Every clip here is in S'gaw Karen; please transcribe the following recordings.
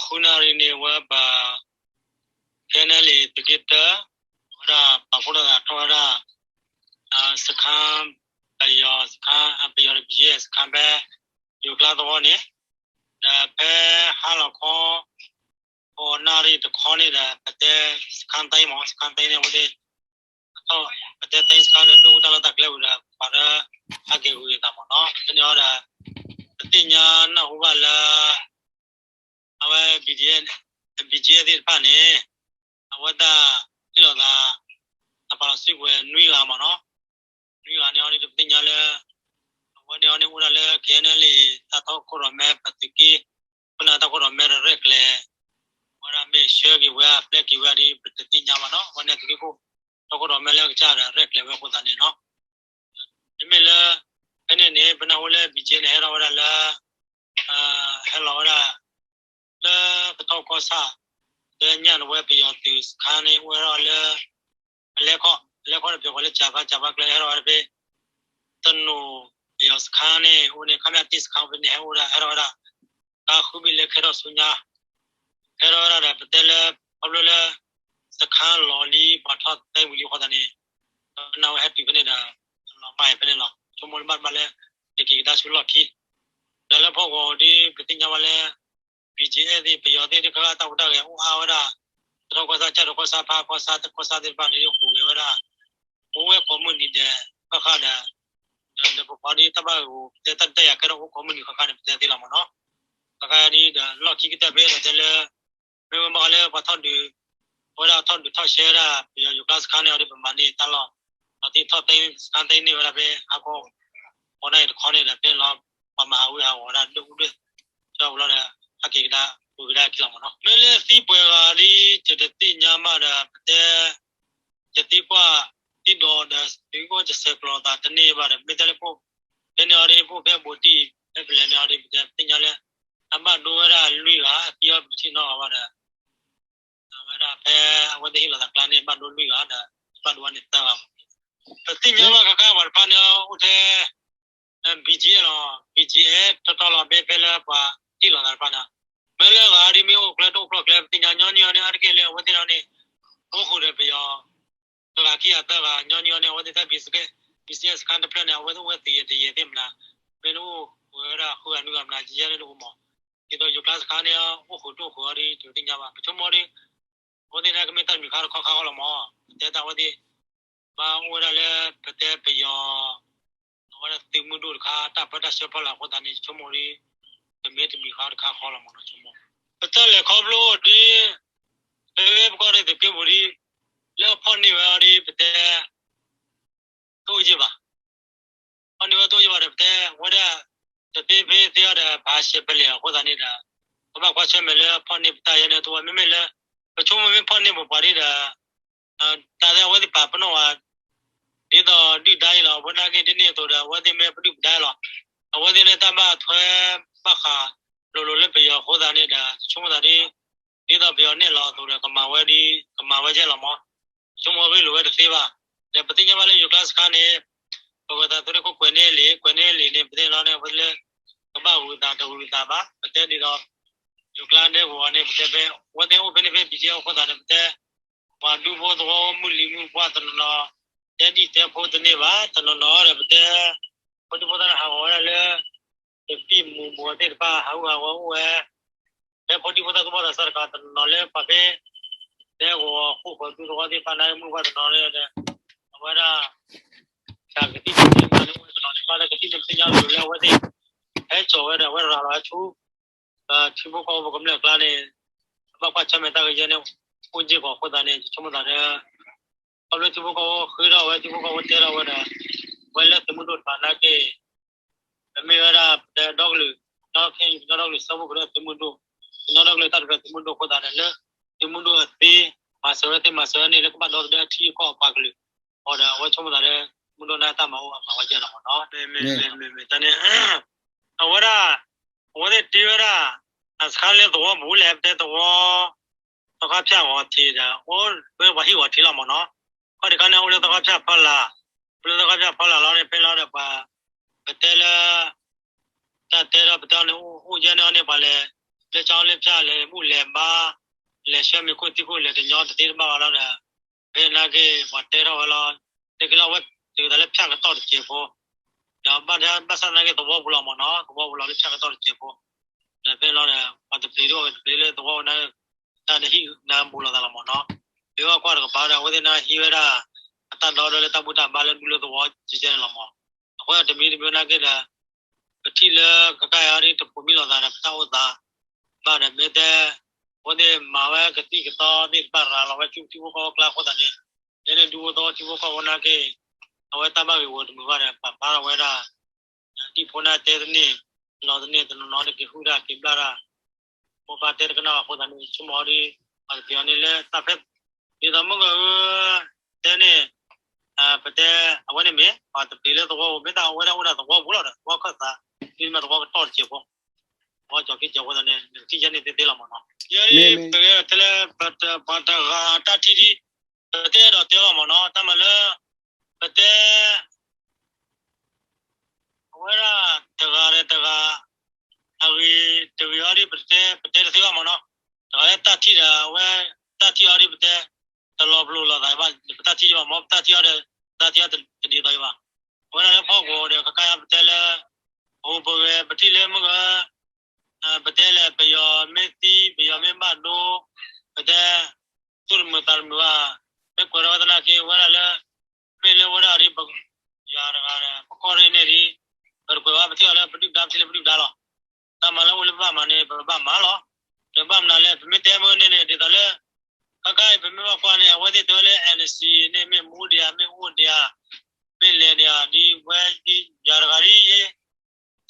ဃုနၣ်ရံၣ်န့ၣ် အဝဲပ ခဲန့ၣ်လံ သုးက့တၢ အဝဲဒၣ်ပာ်ဖှိၣ်ထီၣ်သးထီၣ်ဝဲဒၣ် စခါ ပယီၤ ပယီၤ BGF စခါဖဲ ယိၤကျါသဝီန့ၣ် ဒီးဖဲဟါလီၤခီ ဃိးနၣ်ရံၣ်တခီန့ၣ်ဒီး ပတဲ စခါသ့မး စခါသ့န့ၣ် အဝဲသ့ၣ် ပတဲသ့စခါဒီး ဒိၣ်အိၣ်တၢ်လီၢ်တၢ်ကျဲဝံၤဒီး ပှၤဒီး ဟဲက့ၤဂုာ်အသးမးနီၤ ဖဲန့ၣ်အီၤဒီး ပသ့ၣ်ညါနၢ်ဟူဘၣ်လၢ အဝဲ BGF သ့ၣ်တဖၣ်န့ၣ် အဝဲဒၣ်ဟ့ၣ်လီၤသး တၢ်ပာ်လီၤစုကဝဲၤနွံဂၤမးနီၤ နွံဂၤန့ၣ်အီၤဒ်ပသ့ၣ်ညါလၢ အဝဲန့ၣ်အီၤန့ၣ်အိၣ်ဒၣ်လၢ ခဲန့ၣ်လံ တၢ်ထီၣ်ခိၣ်ရိၣ်မဲ ပသုးက့ ခိၣ်နၢ်တၢ်ခိၣ်ရိၣ်မဲဒီးရဲၣ်ကျဲၤ အဝဲဒၣ်မ့ၢ်ဆှၢက့ၤဝဲ ပျဲက့ၤဝဲဒ်ပတသ့ၣ်ညါဘၣ်နီၤ အဝဲန့ၣ်သုးက့ခိၣ် တၢ်ခိၣ်ရိၣ်မဲလၢကစၢ်ဒီးရဲၣ်ကျဲၤဝဲအဃိသတးန့ၣ်နီၤ မ့မ့ၢ်လၢ ဖဲန့ၣ်န့ၣ် ပနၢ်ဟူလၢ BGF န့ၣ် ဟဲထီၣ်ဝဲဒၣ်လၢ ဟဲလီၤဝဲဒၣ် လၢကထီၣ်ကီၢ်ဆၣ် လၢညၣ်နဝဲပယီၤသုးစခါန့ၣ် အိၣ်ဝဲဒၣ်လၢ ပလဲခီၣ် ပလဲခီၣ်န့ၣ် ပယီၤကိးလၢ ကၠၤဖါ ကၠၤဖါကျဲ ဟဲထီၣ်ဝဲဒၣ်ဖဲ တနိၣ် ပယီၤစခါန့ၣ် အိၣ်န့ၣ် ခါမ့ၢ်တ့ၢ်စခါဖဲန့ၣ် ဟဲအိၣ်ဒၣ် ဟဲထီၣ်ဝဲဒၣ် ကါဃုဘ့ၣ်လၢခဲထီၣ်ဆူညါ ဟဲထီၣ်ဝဲဒၣ်ဒီး ပတဲလၢ ခီဖျိလၢ စခါလီၤလံ ပှၤထီၣ်သ့ဝံၤလံအဃိသတးန့ၣ် ပနၢ်ဟူဟဲတုၤဖဲန့ၣ်ဒီး လီၤမၢ်အံၤဖဲန့ၣ်လီၤ ဆိကမိၣ်လၢဘၣ်တဘၣ်လၢ ကက့ၤကဒါဆူလီၢ်ခံ ဒီးလၢဖီၣ်ကီၢ်ဒ်ပသ့ၣ်ညါဘၣ်လၢ BGF သ့ၣ် ပယီၤသ့ၣ်တခါ တၢ်ဟူးတၢ်ဂဲၤအိၣ်အါဝဲဒၣ် ကထီၣ်ကီၢ်ဆၣ် ကၠၢ်ထီၣ်ကီၢ်ဆၣ် ဖးကီၢ်ဆၣ် ကီၢ်ဆၣ်သ့ၣ်တဖၣ်န့ၣ် ဟူးဂဲၤဝဲဒၣ် အိၣ်ဝဲကိးမုၢ်နံၤဒဲး ဘၣ်ဃးဒီး ဒီးလၢပပှၤဒ်တၢ်ဘၣ်ဂ့ၢ်ဂီၢ် ပတဲတၢ်ဒုးတၢ်ယၤကဲထီၣ်အိၣ်ကိးမုၢ်နံၤဃၣ်ဃၣ်န့ၣ် ပတဲသ့လီၤမးနီၤ ဃၣ်ဃၣ်ဒ်ဒီးလီၢ်ခံကတၢၢ်ဖဲဒီးတဲလၢ မ့ၢ်ဝဲဘၣ်ဃးလၢပှၤထီၣ်ဒုး အဝဲဒၣ်ထီၣ်ဒုးထီၣ်ဆှၢဝဲဒၣ် ပယီၤယိၤကျါစခါန့ၣ်အီၤဒ်ပမၤန့ၢ်တၢ်လီၢ် ဒီးသ့ၣ်ထီၣ်သ့ စခါသ့န့ၢ်ဝဲဒၣ်ဖဲဟါခီ ဃိးနၣ်ရံၣ်တခီန့ၣ်ဒီးဖဲန့ၣ်လီၤ ပှၤမၤဟးဂူာ်ဟးဂီၤဝဲဒၣ်ဒိၣ်ဒိၣ် ဒီးဝံၤလီၤဒီး ဟဲက့ၤကဒါ ပူၤကဒါခံလီၤမးနီၤ မ့ၢ်လၢသံပှဲၤဂၤဒ် ယတသ့ၣ်ညါမးဒီး ပတဲ ယသံကွၢ်သံဒိးဒီး သုကအိၣ်ယဆဲးကျိးသးတန့ၢ်ဘၣ်ဒီး မ့ၢ်တဲလၢဖိ ဖဲန့ၣ်အီၤဒ် ဖိဖဲဘူးတံၢ် ဖဲပလဲၤန့ၣ်အီၤဒ် ပတဲပသ့ၣ်ညါလၢ အဘၣ်ဒိဝဲဒၣ်လွံၢ်ဂၤ အသံအီၤပထံၣ်နီတဂၤဘၣ်ဒီး အဝဲဒၣ်ဖဲ အဝဲသ့ၣ်ဟ့ၣ်လီၤသးကျါန့ၣ် ဘၣ်ဒိလွံၢ်ဂၤဒီး ဘၣ်ဒိဝဲန့ၣ်သၢဂၤမး ပသ့ၣ်ညါဘၣ်ကကါပှၤတဖၣ်န့ၣ်အိၣ်ထဲ BGF လီၤ BGF တီတီလီၤ မ့ၢ်ဖဲလၢပှၤထံၣ်လီၤသးတဖၣ်န့ၣ် မ့ၢ်လၢဂၤဒ်မ့ၢ်အိၣ်ကျဲတအိၣ်ကျီၢ်ကျဲ ပသ့ၣ်ညါညီနုၢ်အီၤန့ၣ် အါတက့ၢ်လၢအဝဲသ့ၣ်န့ၣ် အိၣ်ဃုာ်ဒီးပယီၤ တဂၤခံဂၤသၢဂၤ ညီနုၢ်အီၤန့ၣ် အဝဲသ့ၣ်တၢ် BGF စခါတဖျၢၣ်န့ၣ် အဝဲသ့ၣ်အိၣ်ဝဲသ့ၣ်ယဲၢ်တယဲၢ်သ့ၣ်မနုၤ မ့ၢ်တအိၣ်ဝဲဒၣ်ဃုဂၤနွံဂၤမနုၤ ယဲၢ်န့ၣ်တအိၣ်မး ဒ်သိးယိၤကျါစခါန့ၣ် အိၣ်ဃုာ်တအိၣ်ဃုာ်အီၤဒ် တသ့ၣ်ညါဘၣ် ပဆိကမိၣ်ဒ် အဝဲသ့ၣ်န့ၣ် ကမ့ၢ်တၢ်တမံၤဃါတခီခါဃီလီၤမး ပတဲတၢ်အဝဲသ့ၣ် ဘၣ်အိၣ်ဝဲဒၣ်လၢ ပတဲပယီၤ အဝဲဒၣ်သုးမုၢ်ဒိၣ်တခါ တၢ်ပၢတၢ်ဆှၢဖီလာ်အဃိသတးန့ၣ် ယဆိကမိၣ်ဒ် ကမ့ၢ်တမံၤဃါတခါဃီလီၤမး ဆိကမိၣ် ပတၢ်လဲၤခီဖျိဒ် ဖဲပကီၢ်ရ့ၣ်သုးက့ပူၤဒ် လၢအဖီၣ်န့ၢ်ဝဲအီၤဒ် ပတဲ တအိၣ်ယံာ်ဘၣ် ဖီၣ်န့ၢ်ဝဲတအိၣ်ယံာ်ဘၣ်ဒီး ပတဲဝဲဒၣ် တသ့ဖဲသ့အီၤဒီး ပဟးဆှဲးပလဲၤအဃိသတးန့ၣ်ဒီး ပဘၣ်ကွၢ်ဆၢၣ်မဲာ်လၢဖီၣ်န့ၢ်ပတၢ်ယဲၢ်န့ၣ်တအိၣ် မ့မ့ၢ်လၢ ပဆိကမိၣ်မ့ၢ်ဖီၣ်န့ၢ်ပပှၤဒ်ဒီး တၢ်သ့ၣ်အဝဲသ့ၣ်ပာ်ပနီၣ်ဝဲ ဒ်သိးဒုၣ်ဒါအံၤလီၤ အဝဲနာ်က့ဒ်န့ၣ်အသိးဒီး အဝဲသ့ၣ်မ့ၢ်ပဒုၣ်ပဒါလီၤ အဝဲသ့ၣ်န့ၣ်တၢ်ဘၣ်ထွဲဘၣ်ဃးလိၤလိၤလၢပယီၤအဃိသတးန့ၣ်ဒီး ဆိကမိၣ်သးဒ် ဒ်သိးပယီၤနဲၣ်လီၤအသိးဒီး ကမၤဝဲဒ် ကမၤဝဲယဲၢ်လီၤမး ဆိကမိၣ်ဂ့ၢ်လိာ်ဝဲတသ့ဘၣ် ဒီးပသ့ၣ်ညါဘၣ်လၢယိၤကျါစခါန့ၣ် ပဝဲသးသုးရ့ၣ်ခိၣ်ကွဲးန့ၢ်လံ ကွဲးန့ၢ်လံန့ၣ် ပသ့ၣ်ညါလီၤန့ၣ် အဝဲသ့ၣ်လၢ ကဘၣ်ဂုာ်သးတဂုာ်သးဘၣ် ပတဲဒ်သိး ယိၤကျါဒဲကဝီၤန့ၣ် ပတဲဖဲ အဝဲသ့ၣ်အိၣ်ဖဲန့ၣ်ဖဲ BGF အဃိသတးန့ၣ် ပတဲ ပှၤဒူဖိသဝီမုၢ်လံၤမုၢ်ပှၢ်တနီၤနီၤ တဲဒံၣ်တဲဖိတန့ၢ်ဘၣ် တနီၤနီၤဒီးပတဲ ဖိဒံဖိသၣ်န့ၣ်ဟးဂီၤဝဲဒၣ်လၢ တပံၢ်မူၤဘှီးသ့ၣ်တဖၣ် ဟးဂူာ်ဟးဂီၤအိၣ်ဝဲ ဖဲဖိဒံဖိသၣ်သူၣ်ဘီၣ်သးစၢ်တကးတနီၤနီၤလၢပှၤဖဲ ဒဲကဝီၤဃိၣ်ဃီၤဒူသဝီသ့ၣ်တဖၣ်န့ၣ် မုၢ်ဘှၣ်တနီၤန့ၣ်ဒီး အဝဲဒၣ် တၢ်ကသံၣ်သ့ၣ်တဖၣ်န့ၣ် အိၣ်တနီၤန့ၣ် ဘၣ်လၢကသံၣ်န့ၣ်ပသ့ၣ်ညါလိၤလၢအဝဲသ့ၣ် ဟဲစိာ်ဝဲဒီးအဝဲရၤလီၤဟဲဆူ ဒီးထံဖိကီၢ်ဖိပကမျၢၢ်အကျါန့ၣ် ဘၣ်ကွၢ်ဆၢၣ်မဲာ်တၢ်ဂ့ၢ်ယဲၢ်န့ၣ် အိၣ်စ့ၢ်ကီးအဃိသတးန့ၣ် ယဆိကမိၣ်သးဒီး ခီဖျိထံဖိကီၢ်ဖိဃ့ထီၣ်ဝဲ ထံဖိကီၢ်ဖိတဲထီၣ်ဝဲဒီး ဝဲလၢသုးမုၢ်ဒိၣ်တဖၣ်နာ်က့ ပမ့ၢ်ဝဲဒၣ်ပတဲဒီကလုာ် ကညီခဲအံၤ ကညီဒီကလုာ်စၢဖှိၣ်ကရၢသုးမုၢ်ဒိၣ် ကညီဒီကလုာ်တၢ်ထူၣ်ဖျဲးသုးမုၢ်ဒိၣ်အဃိသတးန့ၣ် လၢသုးမုၢ်ဒိၣ်အသ့ မၤစၢၤဝဲသ့မၤစၢၤဝဲန့ၣ် လၢကဘၣ်ဒီသဒၢထံကီၢ်အပှၤကလုာ် အဃိဒီးအဝဲဆိကမိၣ်သးလၢ မုၢ်ဒိၣ်န့ၣ်တၢ်မၤအိၣ်အမၤဝဲယဲၢ်လီၤမးနီၤ မ့မ့ၢ်မ့မ့ၢ်တၢ်န့ၣ် အဝဲဒၣ် အဝဲသ့ၣ်တ့ဝဲဒၣ် အစခါလၢသဝီပူၤလဲၣ် ပတဲသဝီ သီခါဖၠၣ်ဂီၤထံးဒီး အိၣ်ဝဲပှၤဟံၣ်ဂီၤထံးလီၤမးနီၤ ခီၣ်တခါန့ၣ် အိၣ်လၢသီခါဖၠၣ်ဖီလာ် အိၣ်လၢသီခါဖၠၣ်ဖီလာ်လီၤန့ၣ် ဖဲလီၤဒီးပှၤ ပတဲလၢ တၢ်တဲဒီးပတဲအီၤန့ၣ် အိၣ်ယဲၢ်န့ၣ်အီၤန့ၣ် ပှၤလဲၤ လၢကၠီလၢဖၠၣ်လဲၤမူလဲၤဘါ, လဲၤဆှၢမ့ၤခိၣ်ထံခိၣ်လဲၤတညီတသ့တဘၣ်ဘၣ်လီၤဒီး, ဖဲနာ်က့ ပှၤတဲထီၣ်ဝဲလီၤ, တက့လီၤဝဲ, တုၤသးလၢဖၠၣ်ကတီၢ်တစဲးဖိ, ဒီးဘၣ်ဆၣ်သနာ်က့သဝီပူၤလီၤမ့ၢ်နီၤ, သဝီပူၤလီၤလၢဖၠၣ်ကတီၢ်တစဲးဖိ, ဒီးဖဲလီၤဒီး ပှၤတပျံၤဒိၣ်ဝဲတပျံၤလၢသဝီပူၤန့ၣ်, တၢ်တဟံၣ်နၢ်ဘူးလိာ်သးလီၤမ့ၢ်နီၤ, မ့ၢ်ဘၣ်ကွၢ်တကပၤဒီး အဝဲသ့ၣ်န့ၣ်ဟံးဝဲဒၣ် အတၢ်ဒီဒီလၢတၢ်ဘူၣ်တၢ်ဘါလၢဒူလၢသဝီကဲကဲန့ၣ်လီၤမ့ၢ်, အဃိတမံၤတမံၤနာ်က့ဒီး ပထံၣ်လၢကကါအံၤအီၤဒ်တပိာ်မံလိာ်သးဒီးပတၢ်အိၣ်သး, ဘၣ်ဒီးမ့ၢ်တဲ, အဝဲသ့ၣ်မၤဝဲကသံၣ်ကသီသ့ၣ်တဖၣ်ရၤလီၤဝဲဆူထံဖိကီၢ်ဖိကျါအဃိသတးန့ၣ်, ဖဲန့ၣ်ဒူဖိသဝီထံဖိကီၢ်ဖိနာ်က့, အဝဲတၢ်ဘၣ်ဂ့ၢ်ဂီၤတမုာ်ဘၣ်ဒီး ပာ်ဖျါထီၣ်ဝဲဒၣ် ဒ်ဖိန့ၣ်တဲတန့ၢ်, လီၤတန့ၢ်တနီၤနီၤတက့ၤဟုၣ်တၢ်က့ၤဘျၣ်တၢ်, မိၢ်ပၢ်တဲတကနၣ်ဘၣ်အဃိသတးန့ၣ် ဆိကမိၣ်အီၤဒ်, ပှၤတပျံၤအီၤန့ၣ်လၢတၢ်ဖဲ, ဒ်သိးမုၢ်ဂီၤဧၢ, တဲန့ၣ်, ပတဲ, အဝဲန့ၣ်မ့ၢ် ပှၤတပျံၤလၢသဝီပူၤ မ့ၢ်တၢ်အဝဲဒၣ်အိၣ်ဒၣ်သဝီပူၤလီၤဒီး သဝီခၢၣ်သး, ဒ်မ့ၢ်သဝီကတီၢ်တစဲးဖိ, သဝီကၠီၤက့ၢ်ကၠီၤအဃိသတးန့ၣ် နကထံၣ်ယဲန့ၣ်သ့သ့လီၤမ့ၢ်နီၤ, ယဲဒ်ပတဲလၢ, ပှၤတဂၤအတၢ်ထံၣ်ဒ်, ပတဲအဲၣ်ဒိးတဲဘၣ်မ့ၢ်နီၤ တၢ်မၤလၢ, ပတဲ အဝဲဒၣ်တဂၤဒီးတဂၤ, အဂ့ၤတဂ့ၤအီၤဒ်ပတဲ, ပတဲတသ့ဘၣ်မ့ၢ်နီၤ, တဂၤလၢတၢ်ထံၣ်ဒီးအဝဲ, တၢ်ထံၣ်အီၤဒ်ပတဲ, တလီၤပလိာ်လိာ်သးဘၣ် ပတၢ်ထံၣ်ယဘၣ်မ့ၢ် ပတၢ်ထံၣ်အီၤဒီး, တၢ်ထံၣ်အီၤတဒ်သိးယဘၣ်, အဝဲဒၣ်လၢဖီခိၣ်ဒီး ခဲခါယပတဲလၢ, ပဟူးပဂဲၤ ပထံၣ်လၢမုၢ်ဂီၤ ပတဲလဲၣ် ပယီၤမ့ၢ်သံ ပယီၤမ့ၢ်ဘၣ်ဒိ, ပတဲ, သူၣ်တမုာ်သးတမုာ်ဘၣ်, မ့ၢ်ကွဲးထီၣ်ဝဲသနာ်က့ ဝဲဒၣ်လၢ, မ့ၢ်လၢဝဲဒၣ်ဒ်ပ, ယၤတဂၤဒီး ပကီၢ်ရ့ၣ်န့ၣ်ဒ်, ပတကွဲးဘၣ် ပထံၣ်အီၤလၢပဒုၣ်ဒါ ပထံၣ်လၢပဒုၣ်ဒါလီၤ, တၢ်မၤလၢအိၣ်လၢပဘၣ်မၤန့ၣ် ပဘၣ်မၤလီၤ, ဒီးဘၣ်မနုၤလဲၣ် ပမ့ၢ်တဲမ့ၢ်န့ၣ်န့ၣ် ဒ်သိးလၢ, ခဲခါအံၤပမ့ၢ်ဘၣ်ကွၢ်န့ၣ် အဝဲသ့ၣ်တဲဝဲလၢ NCA န့ၣ် မ့ၢ်မူဒံးဧါ မ့ၢ်အိၣ်ဒံးဧါ, မ့ၢ်လဲၤဒံးဧါ ဒ်ဝဲ, ယၤတဂၤဒ်ယဲ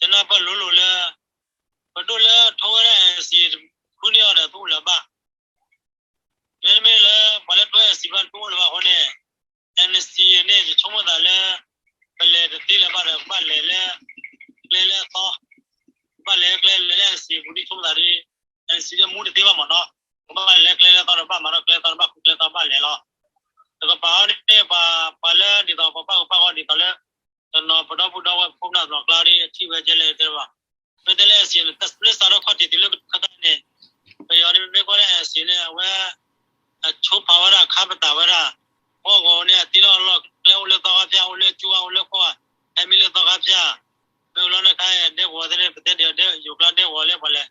တနၢ်ပၢၢ်လိၤလိၤလၢ, ပဒိၣ်လၢထီဝဲဒၣ် NCA တဖုန့ၢ်အီၤဒီးသူၣ်လၢၤဘၣ်, မ့တမ့ၢ်လၢပှၤလၢထီ NCA ဘၣ်တအိၣ်လၢၤဘၣ်အဃိန့ၣ်, NCA န့ၣ် ယဆိကမိၣ်သးလၢ, ပလဲၤတသ့လၢၤဘၣ်ဒီး ကဘၣ်လဲၤလၢ, ကျဲလၢအသီ, ကဘၣ်လဲၤကျဲလဲၤလၢ NCA ပူၤဒ်ဆိကမိၣ်သးဒ်, NCA လၢမူတသ့ဘၣ်မ့ၢ်နီၤ, ကဘၣ်လဲၤကျဲလၢအသီဒီးဘၣ်မၤထီၣ်ကျဲသီဒီးဘၣ်ဃုကျဲသီ ဘၣ်လဲၤလီၤ, တကပၤအီၤန့ၣ် ပှၤလၢဒ်သိးပှၤဘၣ်ဂီၤဘၣ်ဂီၤဒ်သိးလၢ, တနီၤပဒီပုၢ်ဒီဝဲၢ်ပခိၣ်ပနၢ်တနီၤကျါဒ်အထံၣ်ဝဲကဲလဲၣ်တဲဘၣ်, မ့ၢ်တဲလၢ NCA လၢစးထီၣ်ခီၣ်ထံးတုၤလၢခဲခါန့ၣ်, ပယီၤန့ၣ်မ့ၢ်ကွၢ်လၢ NCA န့ၣ် အဝဲ အဆိဖးဝဲဒၣ်ခါပတာ်ဝဲဒၣ်, ဟီၣ်ကဝီၤန့ၣ် အတ့ထီၣ်အလီၢ်ကျဲအိၣ်လၢသီခါဖၠၣ် အိၣ်လၢကၠိဧါ အိၣ်လၢကီၢ်ဧါ, ဟဲမံလၢသီခါဖၠၣ်, မ့ၢ်ဝဲလီၤန့ၣ်ခါ ဒဲကဝီၤသ့ၣ်န့ၣ် ပတဲဒ်အီၤဒ်ယိၤကျါဒဲကဝီၤလၢပှၤလဲၤ,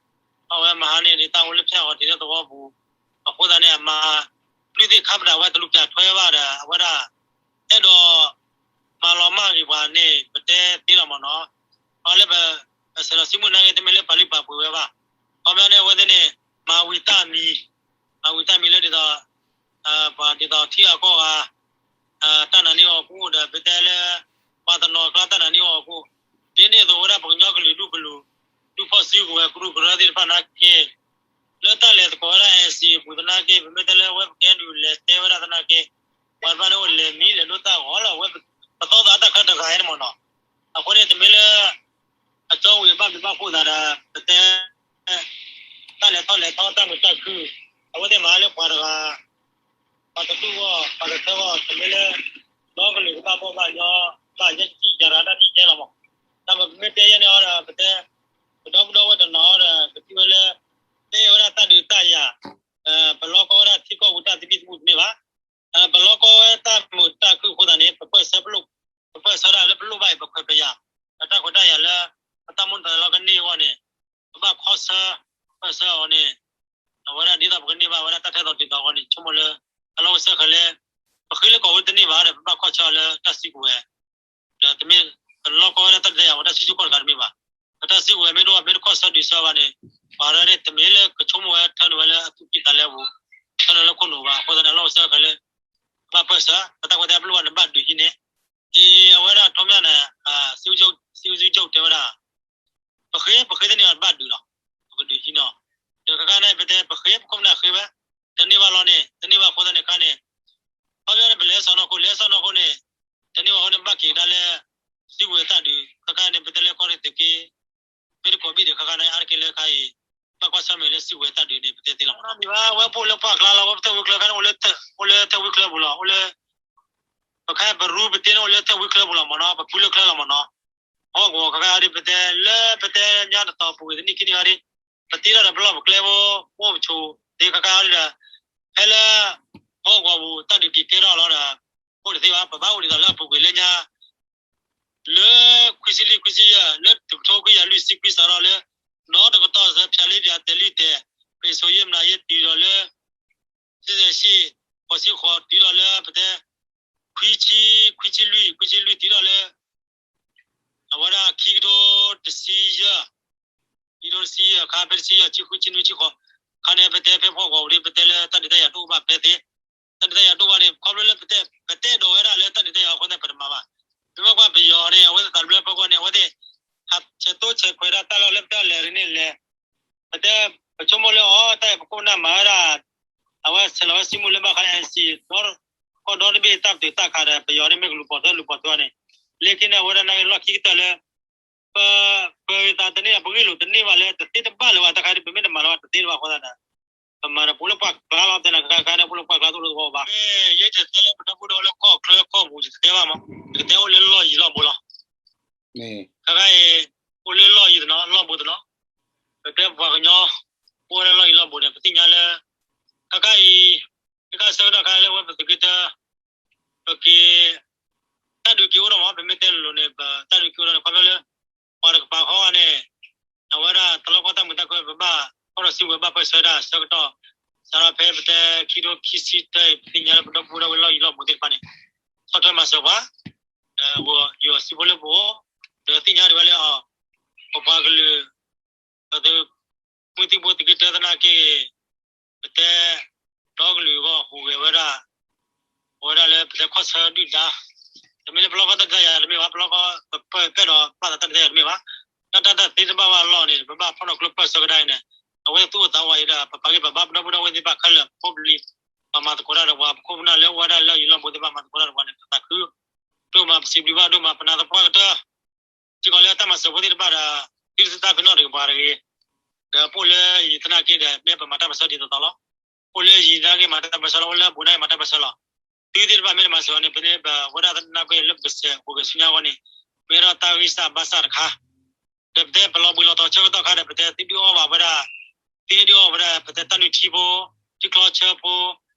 အဝဲမဟါန့ၣ်ဒ်တၢ်အိၣ်လၢဖၠၣ်အီၤတ့ၢ်လၢသဝီပူၤ, အဃိသတးန့ၣ် အမၤ, ပျုၢ်သ့ၣ်ခါပတာ်ဝဲတလူၤပၠးထွဲဘၣ်ဒီး အဝဲဒၣ်, အဲၣ်ဒိး မၤလီၤမၢ်ဂ့ၤပှၤန့ၣ် ပတဲသ့လီၤမ့ၢ်နီၤ, အလၢပ, ပဆဲးလီၤစုမုၢ်နာ်က့ တမ့ၢ်လၢပာ်လုၢ်ပာ်ပှ့ၤဝဲဘၣ်, ခီပညီန့ၣ် အဝဲသ့ၣ်န့ၣ်, မၤဝံၤတၢ်မံၤ, မၤဝံၤတၢ်မံၤလၢဒ်သိး, ပှၤဒ်သိးထံဂၤကီၢ်ဂၤ, တၢ်နာ်န့ၢ်အီၤကအိၣ်ဒီး ပတဲလၢ, ပှၤတနီၤကျါတၢ်နာ်န့ၢ်အီၤကအိၣ်, ဒ်န့ၣ်အသိးဝဲဒၣ်ပကညီကလုာ်ဒူၣ်ကလုာ်, ဒူၣ်ဖီၣ်စုကဝဲၤကရူၢ်ကရၢသ့ၣ်တဖၣ်နာ်က့ လၢတၢ်လဲၤသကိးဝဲဒၣ် NCA အပူၤသနာ်က့ ပမ့ၢ်တဲလၢအဝဲပကဲနုာ် လဲၤတဲဝဲဒၣ်သနာ်က့, ပှၤတဖၣ်န့ၣ်အိၣ်လဲၤမံလဲၤဒိတၢ်ဂီၤလၢအဝဲ, ပသီသးတၢ်ခါတဂၤအံၤန့ၣ်မ့ၢ်နီၤ, အဃိန့ၣ် တမ့ၢ်လၢ, အကၠီဝံၤဘၣ်မံဘၣ်ဖှိၣ်သးဒီး ပတဲ တၢ်လဲၤထီၣ်လဲၤထီတၢ်မုာ်တၢ်ခုၣ်, အဝဲသ့ၣ်မၤလၢပှၤတဂၤ, ပှၤတဒူၣ်ဂီၢ် ပှၤတထၢဂီၢ် တမ့ၢ်လၢ, ဒီကလုာ်ကဘၣ်ဘီၣ်ဘၣ်ညီ, ဘၣ်ယဲၢ်ကံၣ်ယၤရၤတၢ်ထံၣ်ကဲလီၤမး, တၢ်မ့ၢ်ပမ့ၢ်တဲယဲၢ်န့ၣ်အီၤဒီး ပတဲ, ပဒီပုၢ်ဒီဝဲၢ်တနီၤအီၤဒီး ပထံၣ်ဝဲလၢ, တဲဝဲဒၣ်တၢ်ဒုးတၢ်ယၤ, ပလီၢ်ကီဝဲဒၣ်ထံကီၢ်ပူၤတၢ်သဘံၣ်သဘုၣ်တမ့ၢ်ဘၣ်, ပလီၢ်ကီဝဲတၢ်မုာ်တၢ်ခုၣ်အဃိသတးန့ၣ် ပပၢၢ်ဆၢပလိၣ်, ပပၢၢ်ဆၢဒၣ်လၢပလိၣ်ဘၣ်အံၤ ပခွဲးပယာ်, ဒီးတၢ်ခွဲးတၢ်ယာ်လၢ, ပတၢ်မိၣ်တၢ်လီကန့ၢ်အဂီၢ်န့ၣ်, ပဘၣ်ခီဆၢ, ပၢၢ်ဆၢအီၤန့ၣ်, အဝဲဒၣ်ဒ်သိးပကန့ၢ်ဘၣ်ဝဲဒၣ်တၢ်ထဲသိးတုၤသိးအဂီၢ်န့ၣ် ဆိကမိၣ်လၢ, အလီၢ်အိၣ်ဆၢဃဲၤလၢ, ပဃ့လၢကီၢ်ဝဲတန့ၢ်ဘၣ်ဒီး ပဘၣ်ခီဆၢအီၤလၢတၢ်စုကဝဲၤ ဒီးတမ့ၢ်, ပလီၢ်ကီဝဲဒၣ်တၢ်ဒုးတၢ်ယၤဝဲတၢ်စုကဝဲၤတဂၤတမ့ၢ်ဘၣ်, ပတၢ်စုကဝဲၤမ့ၢ်တအိၣ်ဘၣ်မ့ၢ်တခီဆၢဒုးဆၢဘၣ်န့ၣ်, ပှၤဒၣ်န့ၣ် တမ့ၢ်လၢကဆိကမိၣ်ဝဲထၢနုာ်ဝဲလၢအသူၣ်ကံၢ်သးလဲပူၤ, ထၢနုာ်လၢခိၣ်နူာ်ဘၣ် အဃိသတးန့ၣ် အလီၢ်အိၣ်ဆၢဃဲၤလၢ, ဘၣ်ပၢၢ်ဆၢ ပတၢ်ခွဲးတၢ်ယာ်ပလိၣ်ဘၣ်န့ၣ်ဘၣ်ဒုးဟံးန့ၣ်, အဝဲဒၣ်ထီၣ်မၠၣ်န့ၣ်, စံးစူကၠိၣ်တဲဝဲဒၣ် ပဃ့, ပဃ့တန့ၢ်အီၤတဘၣ်ဒုးလီၤ, ပကဒုးဟံးန့ၢ်အီၤ, ဒီးခဲခါန့ၣ် ပတဲပဃ့ပခိၣ်ပနၢ်ဃ့ဝဲ, တန့ၢ်ဘၣ်လီၤန့ၣ် တန့ၢ်ဘၣ်အဃိသတးန့ၣ်ခါန့ၣ်, ခီပညီန့ၣ် ပလဲၤစီၢ်နီၤခိၣ် လဲၤစီၢ်နီၤခိၣ်န့ၣ်, တန့ၢ်ဘၣ်အဃိန့ၣ် ဘၣ်က့ၤကဒါလၢ, စုကဝဲၤတၢ်ဒုး ခဲခါန့ၣ် ပတဲလၢကီၢ်ရ့ၣ်သုးက့ မ့ၢ်တကိးဘံၣ်ဒီးခဲခါန့ၣ် အါတက့ၢ်လၢခါအံၤ, ဘၣ်ကွၢ်ဆၢၣ်မဲာ်လၢစုကဝဲၤတၢ်ဒုးန့ၣ် ပတဲသ့လီၤမး, ဝဲပအိၣ်လၢပှၢ်ကျါလီၤ ဝဲပထဲဝံချၢခါန့ၣ် အိၣ်လၢထဲဝံချၢပူၤလီၤ အိၣ်လၢ ပခဲပရူပတ့န့ၣ်အိၣ်လၢထဲဝံချၢပူၤလီၤမ့ၢ်နီၤ ပဖုလၢချၢလီၤမ့ၢ်နီၤ, ဟီၣ်ကဝီၤခဲခါအံၤဒ်ပတဲလၢပတဲညါတတီၤပူၤဝံၤတနံၣ်ခံနံၣ်အံၤဒ်, ပတ့ထီၣ်ဒီးပလီၢ်ပကျဲဖိ အိၣ်ပဆိးသ့ခါခါဒီး ဖဲလၢ ဟီၣ်ကဝီၤပူၤတၢ်ဒုးက့ၤကဲထီၣ်လီၤဒီး အိၣ်တသ့ဘၣ် ပဘၣ်အိၣ်ဒ်သိးလၢအပူၤကွံာ်လၢညါ လၢခွံဆံလွံၢ်ခွံဆံယဲၢ် လၢတကထိခွံကယၤလွံၢ်ဆံခွံစးထီၣ်လၢ နီတကတီၢ်စၢဖၠးလ့ပၠးတဲာ်လွံၢ်တဲာ် ပ့ၤစိယ့ၢ်မနၤယ့ၢ်တုၤဒီးလၢ စ့ၢ်စဲးဆံး ဃိးဆံဃိးတုၤဒီးလၢပတဲ ခွံဆံ ခွံဆံလွံၢ် ခွံဆံလွံၢ်တုၤဒီးလၢ အဝဲဒၣ်ခံကထိတဆံယဲၢ် ခံကထိတဆံယဲၢ် ခါဖဲတဆံယဲၢ် ဆံဃု ဆံနွံ ဆံဃိး ခါန့ၣ် ပတဲဖဲဖီၣ်ကဝီၤပူၤဒီး ပတဲလၢတၢ်ဒုးတၢ်ယၤတအိၣ်ဘၣ်ဖဲသ့ တၢ်ဒုးတၢ်ယၤတအိၣ်ဘၣ်န့ၣ် ခီဖျိလၢပတဲ ပတဲဒိးဝဲဒၣ်လၢတၢ်ဒုးတၢ်ယၤအဃိသတး ပတမၤဘၣ်. မ့ၢ်ဘၣ်ကွၢ်ပယီၤန့ၣ် အဝဲသ့ၣ်သးဘျၢဖီၣ်ကဝီၤန့ၣ် အဝဲသ့ၣ် ဟးဆဲးတိဆဲးခွဲးဒၣ်တၢ်လီၢ်လၢပတၢ်လဲၤရ့န့ၣ်လဲၤ ပတဲ ပဆိကမိၣ်လၢအီၤ တၢ်အံၤပခိၣ်ပနၢ်မၤဝဲဒၣ် အဝဲဆဲးလီၤဝဲစံမူလၢဘၣ်ဃးလၢ အဲၣ်စံၣ် ကီၢ်ဒီတဘ့ၣ်တၢ်ပတုာ်တၢ်ခးဒီး ပယီၤန့ၣ်မ့ၢ်ကလူၤပိာ်ထွဲလူၤပိာ်ထွဲန့ၣ် လၢခံန့ၣ် အဝဲဒၣ်နာ်က့လီၢ်ခံကတၢၢ်လၢ ပ ပဂ့ၤသးတန့ၢ် ပဂ့ၢ်လိာ်တန့ၢ်ဘၣ်လၢ တသ့တဘၣ်လၢၤဘၣ် တခါဒ်ပမ့ၢ်တမၤလၢၤဘၣ် တသ့တဘၣ်အဃိသတးဒီး ပမၤဒီးပအိၣ်လၢပှၢ်ကျါလီၤ တဲနၤခါခါန့ၣ် ပအိၣ်လၢပှၢ်ကျါတအိၣ်လၢသဝီဘၣ်. ယဲယတဲလၢပဒီပုၢ်ဒီဝဲၢ်လၢကီၢ်ချၢကီၢ်ပူၤ ယတတဲဘၣ်မး ယကတဲအိၣ်လၢလီၢ်ယံၤလီၢ်ဘူးလီၤ. ခါခါအံၤ အိၣ်လၢလီၢ်ယံၤတနီၤ လီၢ်ဘူးတနီၤ ပတဲပပှၤကညီ အိၣ်ဝဲဒၣ်လီၢ်ယံၤလီၢ်ဘူးန့ၣ် ပသ့ၣ်ညါလၢ ခါခါအံၤ တခါဆၢကတီၢ်ခါလၢဝဲပသုးက့တၢ ပက့ၤ တၢ်ဒုးက့ၤအိၣ်ထီၣ်မး ပမ့ၢ်တဲလိၤလိၤန့ၣ် ပတၢ်ဒုးက့ၤအိၣ်ထီၣ်န့ၣ် ခီဖျိလၢ ပှၤတကပၤဃီန့ၣ် အဝဲဒၣ်တလီၢ်ကီၢ်တၢ်မုာ်တၢ်ခုၣ် ပဘၣ်ဖီၣ်ထီၣ်စုကဝဲၤဘၣ်ပၢၢ်ဆၢတၢ်ဆၢကတီၢ် စးထီၣ်ဖဲပတဲခံကထိခံဆံတၢအံၤ ပသ့ၣ်ညါလၢပဒီပုၢ်ဒီဝဲၢ်လီၢ်ယံၤလီၢ်ဘူးသ့ၣ်တဖၣ်န့ၣ် ဆီၣ်ထွဲမၤစၢၤပှၤ ဒီးယီၤစံဖိလၢပအိၣ် ဒီးသ့ၣ်ညါဒံးဝဲလၢအီၤ ပပှၤကလုာ် ဒီးသု မုၢ်သံၣ်ဘိသုးက့တၢသနာ်က့ ပတဲ ဒီကလုာ်အဂီၢ်ဟူးဂဲၤဝဲဒၣ် အဝဲဒၣ်လၢပတဲခီၣ်ဆၢဒုၣ်ဒါ တမ့ၢ်လၢပလီၢ်ကီၢ်တၢ်ဒုးတၢ်ယၤတမ့ၢ်ဘၣ် ပလီၢ်ကီၢ်ပပဲၢ်ဒီးဘၣ်သးတၢ်ဒုးတၢ်ယၤတမ့ၢ်ဘၣ် တၢ်တၢ်တၢ်သ့တဘၣ်ဘၣ်အလီၢ်န့ၣ် ပဘၣ်ဖီၣ်ထီၣ်ကျိပၢၢ်ဆၢကဒါအံၤန့ၣ် အဝဲသူၣ်အိၣ်သးအိၣ်အံၤဒီး ပပာ်ဂံၢ်ပာ်ဘါပဒီပုၢ်ဒီဝဲၢ်သ့ၣ်တဖၣ်ခဲလၢာ် ပဖိပလံၤ ပှၤမၤသကိးတၢ်ဒီးပှၤ ပခိၣ်ပနၢ်လၢအိၣ်ဝဲဒၣ်လၢယံၤလီၢ်ဘူးသ့ၣ်တဖၣ်မၤသကိးတၢ်ဒီးပှၤန့ၣ် ပသးခု ဒိၣ်မး ပစံးဘျုးဘၣ်ဒိၣ်မး ပနၢ်သပှၢ်ကတၢၢ် စ့ၢ်ကီးလၢတၢ်မၤစၢၤဖိသ့ၣ်တဖၣ်ဒီး ဒုးတသးဖဲနီၣ်တကပၤတဂ့ၤ ဒီးပအိၣ်လၢယံၤသနာ်က့ဒီး မ့ၢ်ပမၤတၢ်ပၢၢ်ဆၢဒ်သိးသိးလီၤ. အိၣ်လၢယံၤသနာ်က့မၤတၢ်ပၢၢ်ဆၢလီၤ အိၣ်လၢဘူးနၢ်က့မၤတၢ်ပၢၢ်ဆၢလီၤ. သုသ့ၣ်တဖၣ်မ့ၢ်တမၤစၢၤအီၤန့ၣ် ပန့ၢ်ပဝဲဒၣ်သနာ်က့လၢပကစဲးပူၤကဆူညါအဂီၢ်န့ၣ် မ့ၢ်ဒီးတၢ်ဂံၢ်စၢ်ဘါစၢ်တခါ ဒီးပတဲပလီၤဘှံးလီၤတီၤဆၢကတီၢ်ခါဒီး ပတဲသုဒုးအီၣ်ဘၣ်ဝဲဒၣ် သုဟ့ၣ်ဒုးအီၣ်ဝဲဒၣ် ပတဲတၢ်နုၢ်ထံဖိ ထံကျီဆၢဖိ မ့ၤ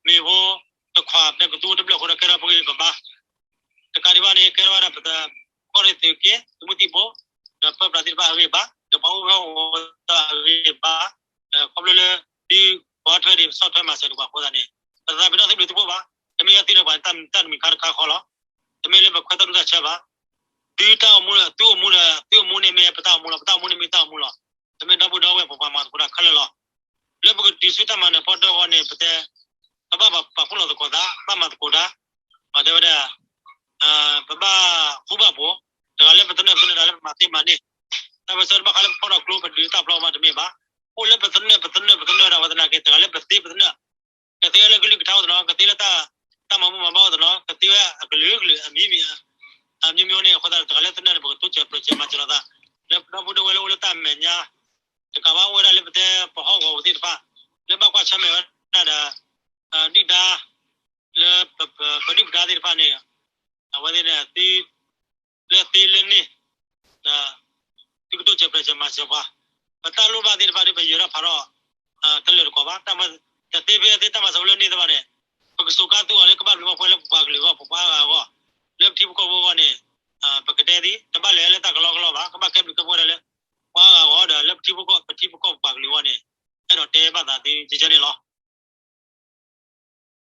ဖိ တခွး ပတဲကသူတဘျၢၣ်ဃိဒီးကဲထီၣ်ပဂံၢ်ပဘါ တကးဒံးဘၣ်န့ၣ် ကဲထီၣ်ဝဲဒၣ်ပတဲ ကီၢ်ရ့ၣ်သုးက့ သုးမုၢ်သံၣ်ဘိ ဒီးပၢပြးသ့ၣ်တဖၣ်အဂံၢ်ဘါ ဒီးပှၤအိၣ်ဖဲအိၣ်တၢ်အဂံၢ်ဘါ ဒီးခီဖျိလၢ သုပှၤထွဲဒံး ပဆီၣ်ထွဲမၤစၢၤဒံးပှၤအဃိသတးန့ၣ် ပသးပ့ၤနီၣ်သုဘျုးသုဖှိၣ်ဘၣ် တမ့ၢ်ယဲသုဒီးပှၤတၢ်မုာ်ခါတခါဃီလီၤ. တမ့ၢ်လၢပခွဲးတၢ်ဒူၣ်တၢ်ဆၢဘၣ် သုတၢ်အိၣ်မူဒီး သုအိၣ်မူဒီး သုအိၣ်မူန့ၣ်မ့ၢ်ပတၢ်အိၣ်မူလီၤ. ပတၢ်အိၣ်မူန့ၣ်မ့ၢ်တၢ်အိၣ်မူလီၤ. ပမ့ၢ်ဒီပုၢ်ဒီဝဲၢ်ပပှၤမၤသကိးတၢ်ခဲလၢာ်လီၤ. လၢပကတုၤဆူတၢ်မၤနၢၤဖီတၢၢ်အဂီၢ်န့ၣ် ပတဲ ပဘၣ်ပာ်ဖှိၣ်လီၤသကိးသး ဘၣ်မၤသကိးတၢ် ပတဲဝဲဒၣ် ပဘၣ်ဃူဘၣ်ဖိး တဂၤလၢပသနၢၣ်ပသနၢၣ်တဂၤလၢပမၤသ့မၤန့ၢ် တၢ်ပၢၢ်ဆၢတဘၣ်ဃးလၢပဖီၣ်ထီၣ်ကျိပဒုးတၢ်ဖျီမးတမ့ၢ်ဘၣ်. အိၣ်လၢပသနၢၣ်ပသနၢၣ်ပသနၢၣ်ဒၣ်ဝဲသနာ်က့ တဂၤလၢပသ့ပသနၢၣ် ကသ့လၢကလုၢ်ကထါအိၣ်သနီၤ ကသ့လၢတၢ် တၢ်မၤဘူၣ်မၤဘါအိၣ်သနီၤ ကသ့ဝဲအကလုာ်ကလုာ်အမံၤမံၤ အမျိုးမျိုးန့ၣ် အဃိသတး တဂၤလၢသနၢၣ်န့ၣ် ပကတိစၢၤပျၢၤစၢၤမၤစၢၤလိာ်သး လၢပဒီပုၢ်ဒီဝဲၢ်လၢအိၣ်လၢတၢ်မဲာ်ညါ တကးဘၣ်အိၣ်ဝဲဒၣ်လၢပတဲပဟီၣ်ကဝီၤပူၤသ့ၣ်တဖၣ် လၢဘၣ်ကွၢ်ဆၢၣ်မဲာ်ဝဲဒၣ်ဒီး ဒုၣ်ဒါ လၢပဒုၣ်ပဒါသ့ၣ်တဖၣ်န့ၣ် အဝဲသ့ၣ်န့ၣ် လၢသ့လၢန့ၣ် ဒီး သုကတိစၢၤပျၢၤစၢၤမၤစၢၤပှၤ ပတၢ်လိၣ်ဘၣ်သ့ၣ်တဖၣ်ဒီး ပယၢၤထီၣ်ဖးထီၣ် တလၢာ်တကီးဘၣ် တသ့ဖဲသ့တၢ်မၤစၢၤဖိလၢန့ၣ်သ့ၣ်တဖၣ်န့ၣ် ပကစူးကါသူအီၤလၢကဘၣ်ဘျုးဘၣ်ဖှိၣ်လၢပပှၤကလုာ်အဂီၢ် ပပှၤအါဂၤအဂီၢ် လၢပထံပကီၢ်ဖိအဂီၢ်န့ၣ် ပကတဲသ့ တဘၣ်လဲၤလၢတၢ်ကလီကလီဘၣ် ကဘၣ်ကဲဘျုးကဲဖှိၣ်ဝဲဒၣ်လၢ ပှၤအါဂၤအဂီၢ်ဒီး လၢပထံပကီၢ် ပထံပကီၢ်ပပှၤကလုာ်အဂီၢ်န့ၣ် အဲၣ်ဒိးတဲဘၣ်သးသုယဲယဲန့ၣ်လီၤ.